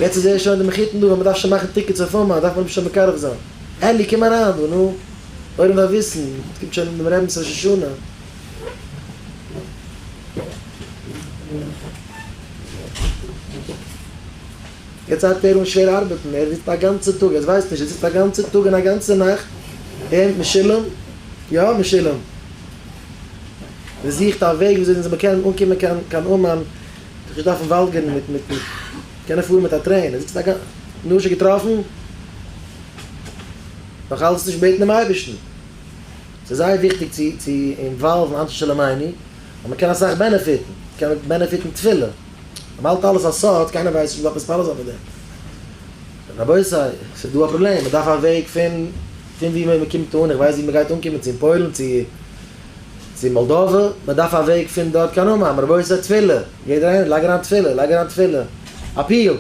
יעצט איז ער שוין די מחותן דא, ווייל מ'דארף שוין מאכן tickets אויף אומאן, דארף מען אים שוין מקרב זיין. אלי קום אריין דא, נו. עולם דארף וויסן, ס'קומט שוין דעם רבינ'ס ראש השנה. יעצט הייבט ער אן שווער ארבעטן, ער זיצט א גאנצע טאג, ער ווייסט נישט, ער זיצט א גאנצע טאג און א גאנצע נאכט, און משולם, יא משולם, ער זוכט א וועג וויאזוי זאל מען קענען אנקומען קיין קיין אומאן, זיך נישט דארפן וואלגערן מיט מיט מיט, קענען פארן מיט א train, ער זיצט א גאנ. נו, שוין געטראפן? נאך אלץ נישט בעטן דעם אייבערשטן. ס'איז זייער וויכטיג צו צו involve ן אנשי שלומינו, ווייל מ'קען אסאך benefit ן, מ'קען benefit ן תפילה. מ'האלט אלעס א סוד, קיינער ווייסט נישט, מ'דארף מתפלל זיין פאר דעם. רבותי, ס'איז דא א פראבלעם, מ'דארף א וועג פון פון ווי מ'קומט אן, איך ווייס ווי מ'גייט אנקומען, צו אין פוילן, צו צו מאלדאווע, מ'דארף א וועג פון דארט קיין אומאן, רבותי תפילה, יעדער איינער לייג אריין תפילה, לייג אריין תפילה, appeal.